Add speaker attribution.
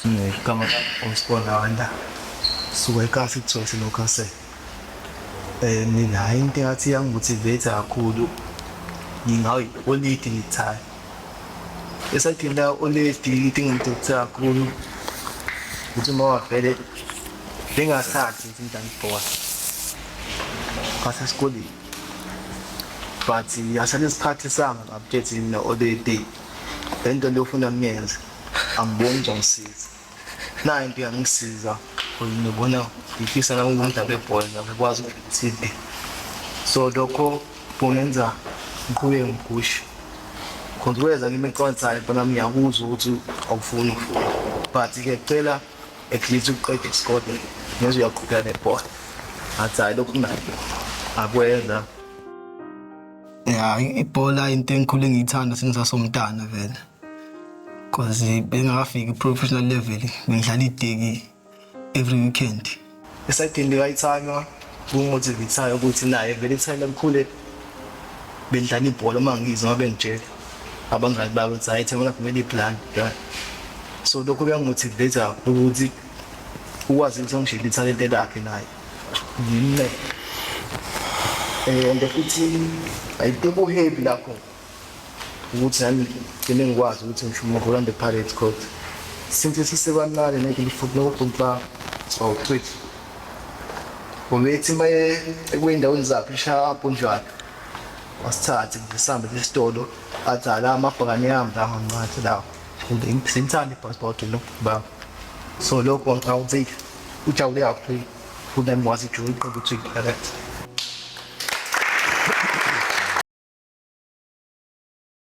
Speaker 1: Igama lami uSibonanda, suka eKasi kuthiwa iseNewcastle. Mina hhayi into engathi iyangimotivate kakhulu ngingayi-oledi ngithanda. Esayidini la-oledi into engimotivate kakhulu ukuthi uma vele bengingathandi ukuthi ngidlale ibhola ngasesikoleni but yasale isikhathi sami ngaphethe mina oledi le nto le ofuna ngiyenze angiboni uzongisiza. Nayo into iyangisiza ngibona ngifisa nami ngumdlali webhola ngikwazi ukudlala i-T_V. So lokho kungenza ngiqhubeke ngiphushe. Khona kweza kimi econsayo mfana ngiyakuzwa ukuthi awufuni ukufunda but-ke cela at least uqede isikole ngeze uyaqhubeka nebhola. Ngathi hhayi lokhu kunakho ngakwenza.
Speaker 2: Ya, ibhola into engikhule ngiyithanda sengisasomntana vele. Cause bengakafiki professional level bengidlala iteki every weekend.
Speaker 1: Esayidini likaYithanywa kungimotivate ukuthi naye vele ithayela likhule bendlala ibhola uma ngizwa uma bengitshela abangani babo ukuthi hhayi ithayela kumele iplani so lokho kuyangimotivate kakhulu ukuthi ukwazi ukuthi angishele ithalente lakhe naye ngimncede and futhi I think uhappy lapho ukuthi nami ngigcine ngikwazi ukuthi ngisho Orlando Pirates cause since sisebancane 1949 sawuchitha ubethi uma ekuyindaweni zakhe ishaya amponjwana wasithathe nje sihambe esitolo athi ala amabhakane ami la ngancathi lawo ngithanda ibhaspoti nokubamba so lokho ngicabanga ukuthi ujabule kakhulu futhi nami ngikwazi ukujoyina iqembu ukuthi i-Pirates.